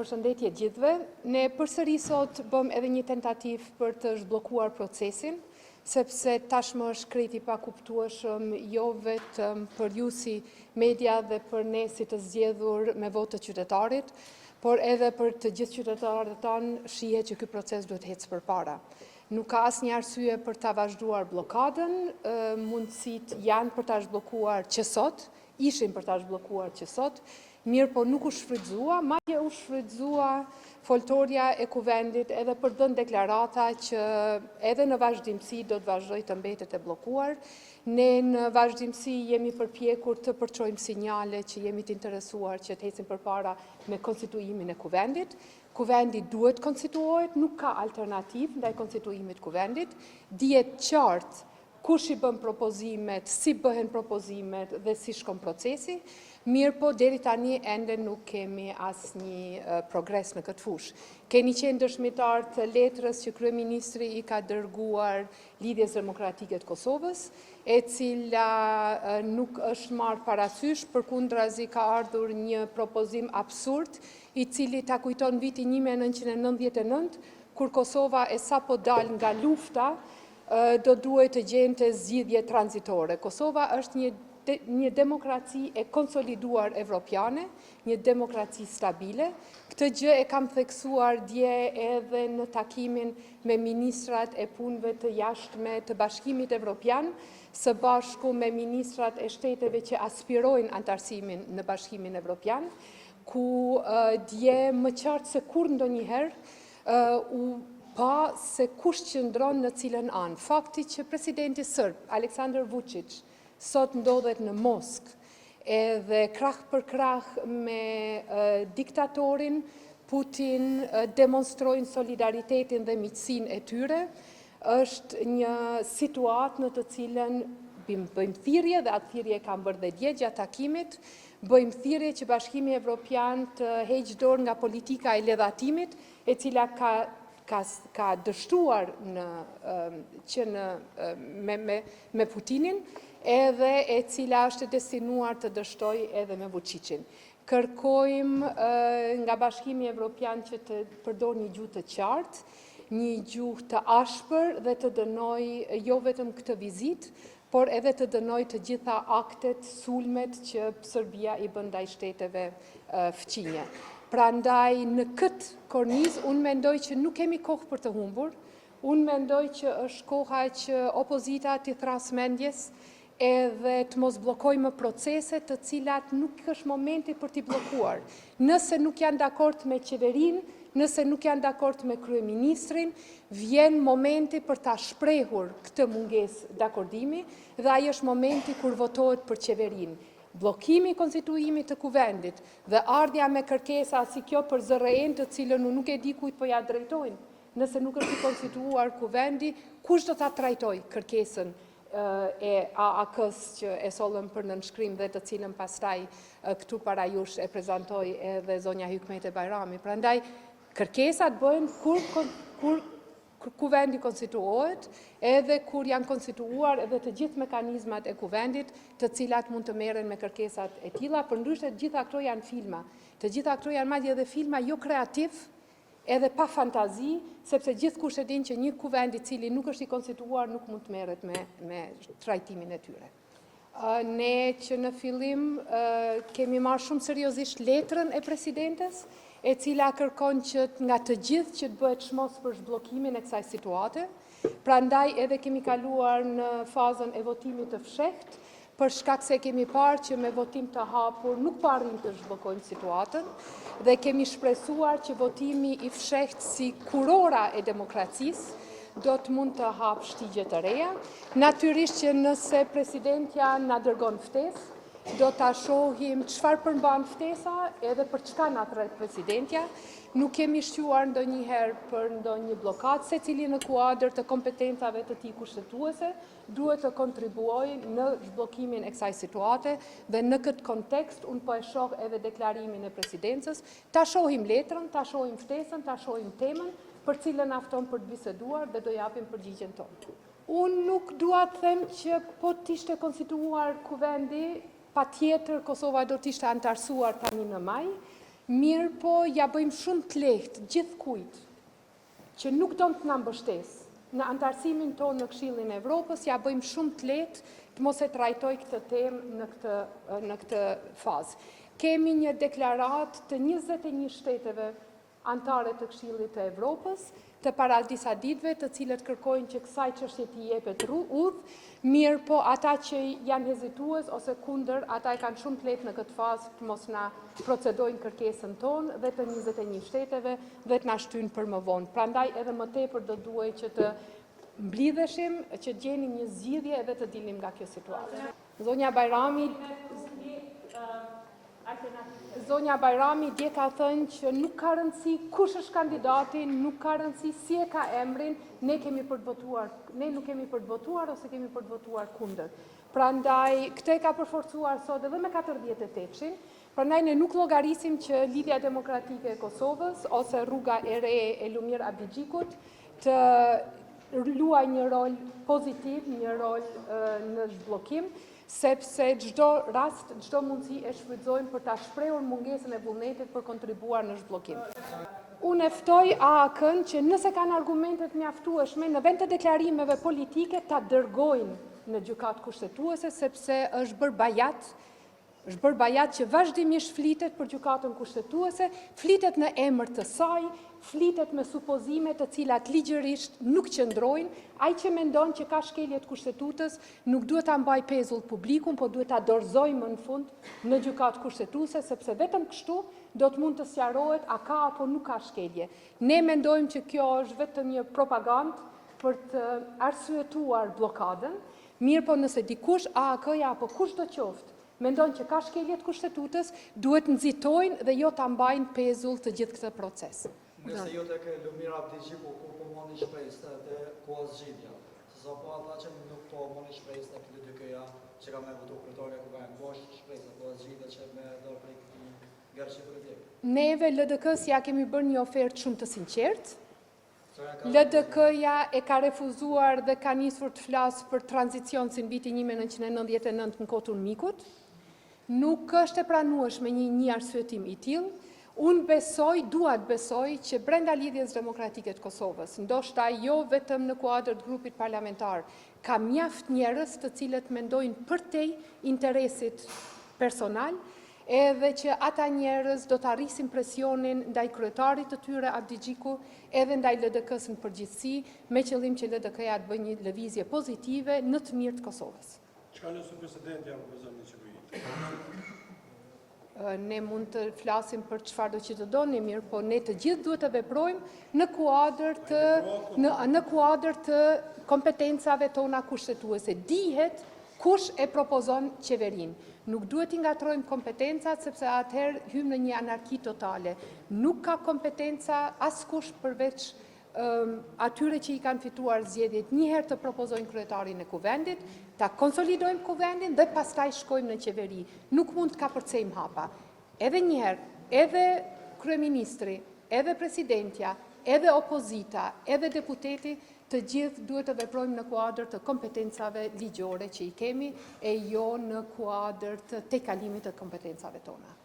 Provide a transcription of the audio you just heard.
Përshëndetje gjithëve. Ne përsëri sot bëmë edhe një tentativë për të zhbllokuar procesin, sepse tashmë është krejt i pakuptueshëm jo vetëm për ju si media dhe për ne si të zgjedhur me votë të qytetarit, por edhe për të gjithë qytetarët tanë shihet që ky proces duhet të ecë përpara. Nuk ka asnjë arsye për ta vazhduar bllokadën, mundësitë janë për ta zhbllokuar që sot, ishin për ta zhbllokuar që sot, mirëpo nuk u shfrytëzua, madje u shfrytëzua foltorja e kuvendit edhe për të dhënë deklarata që edhe në vazhdimësi do të vazhdojë të mbetet e bllokuar. Ne në vazhdimësi jemi përpjekur të përçojmë sinjale që jemi të interesuar që të ecim përpara me konstituimin e kuvendit. Kuvendi duhet të konstituohet, nuk ka alternativë ndaj konstituimit të kuvendit. Dihet qartë kush i bën propozimet, si bëhen propozimet dhe si shkon procesi, mirëpo deri tani ende nuk kemi asnjë progres në këtë fushë. Keni qenë dëshmitar të letrës që kryeministri i ka dërguar Lidhjes Demokratike të Kosovës, e cila nuk është marrë parasysh, përkundrazi ka ardhur një propozim absurd, i cili ta kujton vitin 1999, kur Kosova e sapo dalë nga lufta, do duhej të gjente zgjidhje tranzitore. Kosova është një një demokraci e konsoliduar evropiane, një demokraci stabile. Këtë gjë e kam theksuar dje edhe në takimin me ministrat e punëve të jashtme të Bashkimit Evropian, së bashku me ministrat e shteteve që aspirojnë anëtarësimin në Bashkimin Evropian, ku dje më qartë se kurrë ndonjëherë u pa se kush qëndron në cilën anë. Fakti që presidenti sërb, Aleksandër Vučić, sot ndodhet në Moskë, edhe krah për krah me diktatorin Putin demonstrojnë solidaritetin dhe miqësinë e tyre, është një situatë në të cilën bëjmë thirrje dhe atë thirrje kam bërë dhe dje gjatë takimit, bëjmë thirrje që Bashkimi Evropian të heqë dorë nga politika e ledhatimit, e cila ka ka ka dështuar në që në me me me Putinin, edhe e cila është e destinuar të dështojë edhe me Vučićin. Kërkojmë nga Bashkimi Evropian që të përdorë një gjuhë të qartë, një gjuhë të ashpër dhe të dënojë jo vetëm këtë vizitë, por edhe të dënojë të gjitha aktet, sulmet që Serbia i bën ndaj shteteve fqinje. Prandaj në këtë kornizë unë mendoj që nuk kemi kohë për të humbur, unë mendoj që është koha që opozita t'i thrasë mendjes edhe të mos bllokojë më procese të cilat nuk është momenti për t'i bllokuar. Nëse nuk janë dakord me qeverinë, nëse nuk janë dakord me kryeministrin, vjen momenti për ta shprehur këtë mungesë dakordimi dhe ai është momenti kur votohet për qeverinë. Bllokimi i konstituimit të kuvendit dhe ardhja me kërkesa si kjo për ZRrE-në të cilën unë nuk e di kujt po ja drejtojnë, nëse nuk është i konstituuar kuvendi, kush do ta trajtojë kërkesën e AAK-së që e sollëm për nënshkrim dhe të cilën pastaj këtu para jush e prezantoi edhe zonja Hykmete Bajrami. Prandaj, kërkesat bëhen kur, kur kuvendi konstituohet, edhe kur janë konstituuar edhe të gjithë mekanizmat e kuvendit, të cilat mund të merren me kërkesat e tilla, përndryshe të gjitha këto janë filma. Të gjitha këto janë madje edhe filma jo kreativ, edhe pa fantazi, sepse gjithkush e din që një kuvend i cili nuk është i konstituuar nuk mund të merret me, me trajtimin e tyre. Ne që në fillim kemi marrë shumë seriozisht letrën e presidentes, e cila kërkon që nga të gjithë që të bëhet çmos për zhbllokimin e kësaj situate. Prandaj edhe kemi kaluar në fazën e votimit të fshehtë, për shkak se kemi parë që me votim të hapur nuk po arrijmë të zhbllokojmë situatën dhe kemi shpresuar që votimi i fshehtë si kurora e demokracisë do të mund të hapë shtigje të reja. Natyrisht që nëse presidentja na dërgon ftesë, do ta shohim çfarë përmban ftesa edhe për çka na thërret presidentja. Nuk kemi shquar ndonjëherë për ndonjë bllokadë, secili në kuadër të kompetencave të tij kushtetuese duhet të kontribuojë në zhbllokimin e kësaj situate dhe në këtë kontekst unë po e shoh edhe deklarimin e presidencës. Ta shohim letrën, ta shohim ftesën, ta shohim temën për cilën na fton për të biseduar dhe do japim përgjigjen tonë. Unë nuk dua të them që po të ishte konstituuar kuvendi, patjetër Kosova do të ishte anëtarësuar tani në maj. Mirëpo ia bëjmë shumë të lehtë gjithkujt që nuk don të na mbështesë në anëtarësimin tonë në Këshillin e Evropës, ia bëjmë shumë të lehtë të mos e trajtojë këtë temë në këtë në këtë fazë. Kemi një deklaratë të 21 shteteve anëtare të Këshillit të Evropës, të para disa ditëve, të cilët kërkojnë që kësaj çështje t'i jepet udhë, mirëpo ata që janë hezitues ose kundër, ata e kanë shumë të lehtë në këtë fazë të mos na procedojnë kërkesën tonë dhe të 21 shteteve dhe të na shtyjnë për më vonë. Prandaj edhe më tepër do duhej që të mblidheshim, që të gjenim një zgjidhje edhe të dilnim nga kjo situatë. Zonja Bajrami Zonja Bajrami dje ka thënë që nuk ka rëndësi kush është kandidati, nuk ka rëndësi si e ka emrin, ne kemi për të votuar, ne nuk kemi për të votuar ose kemi për të votuar kundër. Prandaj këtë e ka përforcuar sot edhe me 48-shin, prandaj ne nuk llogarisim që Lidhja Demokratike e Kosovës ose rruga e re e Lumir Abdixhikut të luajë një rol pozitiv, një rol në zhbllokim, sepse çdo rast, çdo mundësi e shfrytëzojmë për ta shprehur mungesën e vullnetit për kontribuar në zhbllokim. Unë e ftoj AAK-në që nëse kanë argumente të mjaftueshme, në vend të deklarimeve politike, ta dërgojnë në gjykatë kushtetuese, sepse është bërë bajat Është bërë bajat që vazhdimisht flitet për gjykatën kushtetuese, flitet në emër të saj, flitet me supozime të cilat ligjërisht nuk qëndrojnë. Ai që mendon që ka shkelje të kushtetutës, nuk duhet ta mbajë pezull publikun, po duhet ta dorëzojë më në fund në gjykatë kushtetuese, sepse vetëm kështu do të mund të sqarohet a ka apo nuk ka shkelje. Ne mendojmë që kjo është vetëm një propagandë për të arsyetuar bllokadën, mirëpo nëse dikush AAK-ja apo kushdo qoftë mendon që ka shkelje të kushtetutës, duhet nxitojnë dhe jo ta mbajnë pezull të gjithë këtë proces. Nëse jo tek Lumir Abdixhiku, ku po mani shpresë te ku është zgjidhja? Se sa po ata që nuk po mani shpresë tek LDK-ja që ka me votu kryetarin e Kuvendit, ku është shpresa, ku është zgjidhja që me dalë prej këtij ngërçi politik? Neve LDK-së ia kemi bërë një ofertë shumë të sinqertë, LDK-ja e ka refuzuar dhe ka nisur të flasë për tranzicion si në vitin 1999 në kohë të UNMIK-ut. Nuk është e pranueshme një një arsyetim i tillë. Unë besoj, dua të besoj që brenda Lidhjes Demokratike të Kosovës, ndoshta jo vetëm në kuadër të grupit parlamentar, ka mjaft njerëz të cilët mendojnë përtej interesit personal, edhe që ata njerëz do ta rrisin presionin ndaj kryetarit të tyre Abdixhiku edhe ndaj LDK-së në përgjithësi, me qëllim që LDK-ja të bëjë një lëvizje pozitive në të mirë të Kosovës. Çka nëse presidentja propozon një qeveri? Ne mund të flasim për çfarëdo që të doni, mirëpo ne të gjithë duhet të veprojmë në kuadër të në, në kuadër të kompetencave tona kushtetuese. Dihet kush e propozon qeverinë. Nuk duhet t'i ngatërrojmë kompetencat sepse atëherë hyjmë në një anarki totale. Nuk ka kompetenca askush përveç atyre që i kanë fituar zgjedhjet një herë të propozojnë kryetarin e kuvendit, ta konsolidojmë kuvendin dhe pastaj shkojmë në qeveri. Nuk mund të kapërcejmë hapa. Edhe një herë, edhe kryeministri, edhe presidentja, edhe opozita, edhe deputeti, të gjithë duhet të veprojmë në kuadër të kompetencave ligjore që i kemi e jo në kuadër të tejkalimit të kompetencave tona.